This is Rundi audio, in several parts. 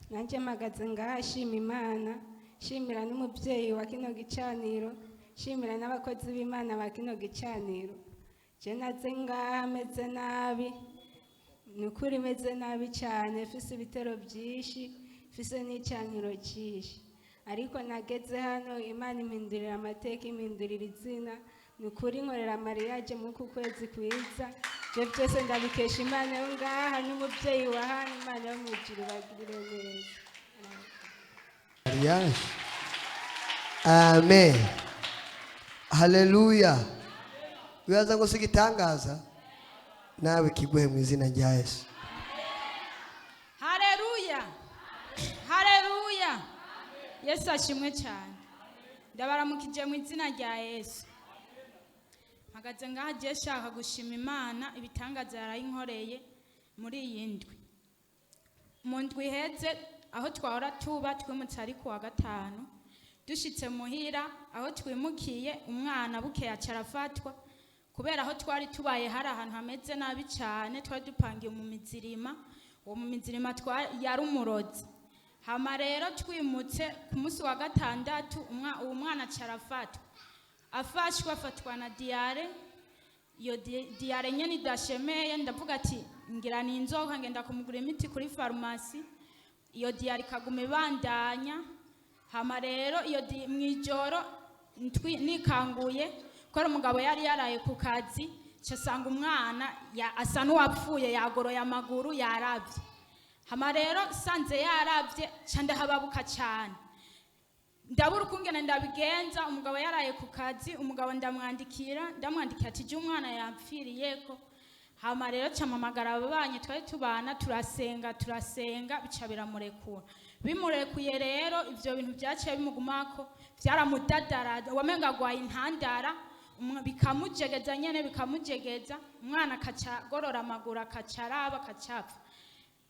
Nanjye mpagaze ngaha shima Imana, shimira n'umubyeyi wa kino gicaniro, shimira n'abakozi b'Imana ba kino gicaniro. Je naze ngaha meze nabi, ni ukuri meze nabi cyane, mfise ibitero byinshi, mfise n'icyankiro cyinshi, ariko nageze hano Imana impindurira amateka, impindurira izina. Ni ukuri nkorera mariage muri uku kwezi kwiza. Ibyo byose ndabikesha Imana yo ngaha n'umubyeyi wa hano. Imana yo mu ijuru ibagirire neza. Mariage, amen, haleluya. Wibaza ngo si igitangaza? Nawe kiguhe mu izina rya Yesu. Hareruya, hareruya! Yesu ashimwe cyane. Ndabaramukije mu izina rya Yesu. Mpagaze ngaha agiye shaka gushima Imana ibitangaza yarayinkoreye muri iyi ndwi. Mu ndwi iheze, aho twahora tuba twimutse ari ku wa gatanu. Dushitse muhira aho twimukiye, umwana bukeye aca arafatwa, kubera aho twari tubaye hari ahantu hameze nabi cyane. Twari dupangiye mu mizirima, uwo mu mizirima yari umurozi. Hama rero twimutse ku munsi wa gatandatu, uwo mwana aca arafatwa. Afashwe, afatwa na diarrhée. Iyo diarrhée nyene idashemeye. Ndavuga ati ngira ni inzoka, ngenda kumugura imiti kuri farumasi. Iyo diarrhée ikaguma ibandanya. Hama rero iyo mw'ijoro nikanguye, kubera umugabo yari yaraye ku kazi, nsanga umwana asa n'uwapfuye, yagoroye amaguru, yaravye. Hama rero sanze yaravye, ca ndahababuka cyane, ndabura ukungene ndabigenza, umugabo yaraye ku kazi. Umugabo ndamwandikira, ndamwandikira ati jya umwana yapfiriyeko. Hama rero camamagara ababanyi twari tubana, turasenga, turasenga, bica biramurekura. Bimurekuye rero, ivyo bintu vyaciye bimugumako, vyaramudadara, wamenga agwaye intandara, bikamujegeza nyene, bikamujegeza. Umwana akaca agorora amaguru, akaca araba, akaca apfa.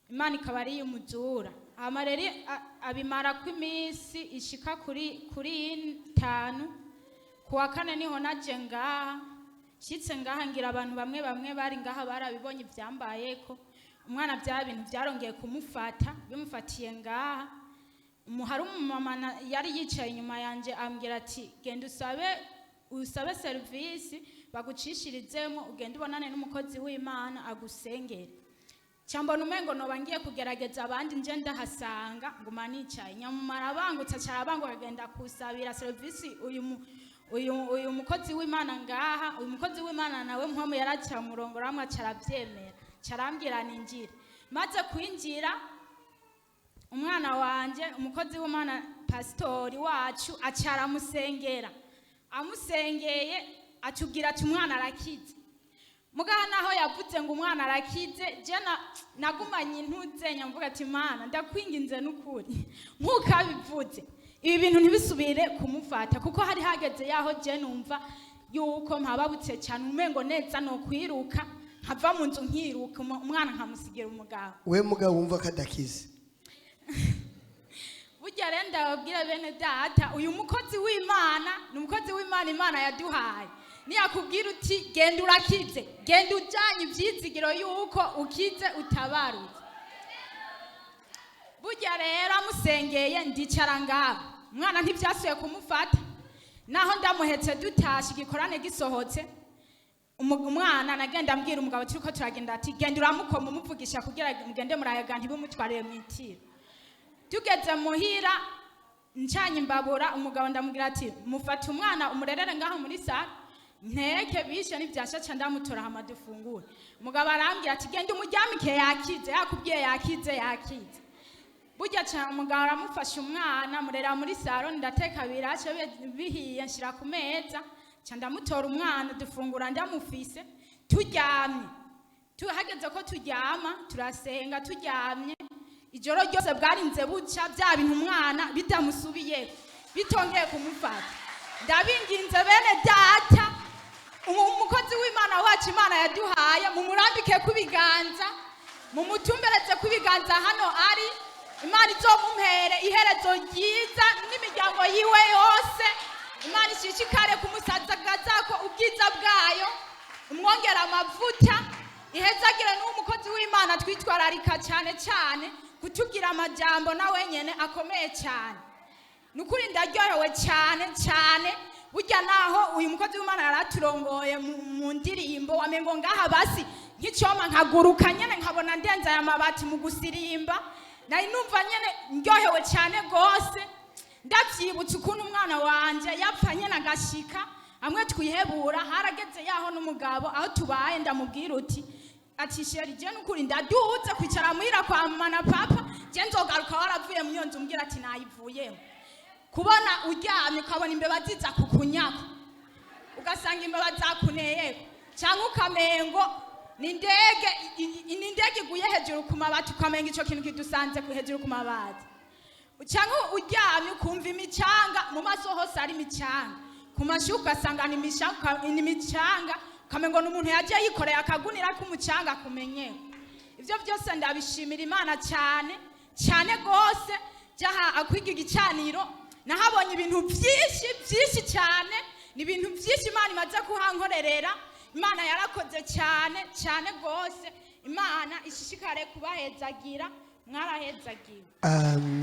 Imana ikaba ariyo umuzura. Hama rero abimara ko iminsi ishika kuri itanu. Ku wa kane niho naje ngaha. Nshitse ngaha, ngira abantu bamwe bamwe bari ngaha barabibonye ivyambayeko. Umwana bya bintu byarongeye kumufata, bimufatiye ngaha. Hari umumama yari yicaye inyuma yanje, ambwira ati genda usabe serivisi bagucishirizemo, ugende ubonane n'umukozi w'Imana agusengere. Cyambona umengo noba ngiye kugerageza abandi, nje ndahasanga nguma nicaye. Nyamara abangutse, acara abanguka, agenda kusabira serivisi uyu mukozi w'Imana ngaha. Uyu mukozi w'Imana nawe mpamvu yaraca murongo ramwe, aca arabyemera, carambwira ninjire. Maze kwinjira, umwana wanje, umukozi w'Imana pasitori wacu aca aramusengera. Amusengeye, atubwira ati umwana arakize. Mugaha naho yavuze ngo umwana arakize, je nagumanye intuzenya, mvuga ati Mana, ndakwinginze n'ukuri, nk'uko abivuze, ibi bintu ntibisubire kumufata, kuko hari hageze yaho je numva yuko mpababutse cyane, umengo neza no kwiruka nkava mu nzu, nkiruka, umwana nkamusigira umugabo. We mugabo wumva ko adakize. Burya rero ndababwira bene data, uyu mukozi w'Imana ni umukozi w'Imana Imana yaduhaye. Niyakubwira uti genda urakize, genda ujyanye ibyizigiro yuko ukize, utabarutse. Burya rero amusengeye, ndicara ngaho, umwana ntibyasuye kumufata. Naho ndamuhetse dutashe, igikorane gisohotse, umwana nagenda ambwira umugabo turiko turagenda ati genda uramukoma, umuvugisha kugira mugende murayaga, ntibumutwarire mwitiro. Tugeze muhira, ncanye imbabura, umugabo ndamubwira ati mufate umwana umurerere ngaho muri sare, nteke bishe, nivyasha ca ndamutora, hama dufungure. Umugabo arambwira ati genda umuryamike, yakize, yakubwiye yakize, yakize. Burya ca umugabo aramufasha, umwana murera muri saro, ndateka birashe, bihiye nshira ku meza, ca ndamutora umwana, dufungura ndamufise. Turyamye, hageze ko turyama, turasenga turyamye. Ijoro ryose bwarinze buca, bya bintu umwana bitamusubiye, bitongeye kumufata. Ndabinginze bene data, umukozi w'Imana wacu Imana yaduhaye, mumurambike ku biganza, mumutumbereze ku biganza hano ari. Imana izomumpere iherezo ryiza n'imiryango yiwe yose. Imana ishishikare kumusazagazako ubwiza bwayo, umwongera amavuta. Ihezagire n'uwo mukozi w'Imana twitwararika cyane cyane kutubwira amajambo na wenyene akomeye cyane. Ni ukuri ndaryohewe cyane cyane. Burya naho uyu mukozi w'Imana yaraturongoye mu ndirimbo, wamengo ngaha basi nk'icyoma nkaguruka nyene, nkabona ndenza aya mabati mu gusirimba. Nari numva nyene ndyohewe cyane rwose. Ndabyibutse ukuntu umwana wanje yapfa nyene agashika amwe twihebura. Harageze yaho n'umugabo aho tubaye ndamubwira uti ati: "Chéri, je nukuri ndaduze kwicara muhira kwa mama na papa, je nzogaruka waravuye mu iyo nzu." Umbwira ati nayivuyemo. Kubona uryamye ukabona imbeba ziza kukunyako, ugasanga imbeba zakuneyeko, cyangwa ukamengo ni indege ni indege iguye hejuru ku mabati, ukamenga ico kintu kidusanze hejuru ku mabati, cyangwa uryamye ukumva imicanga mu maso hose, ari imicanga ku mashuka, ugasanga ni imicanga, ukamengo ni umuntu yagiye yikoreye akagunira k'umucanga kumenyeko. Ibyo byose ndabishimira Imana cyane cyane rwose. Jaha akwiga igicaniro nahabonye ibintu byinshi byinshi cyane. Ni ibintu byinshi Imana imaze kuhankorerera. Imana yarakoze cyane cyane rwose. Imana ishishikare kubahezagira, mwarahezagiwe. Amen.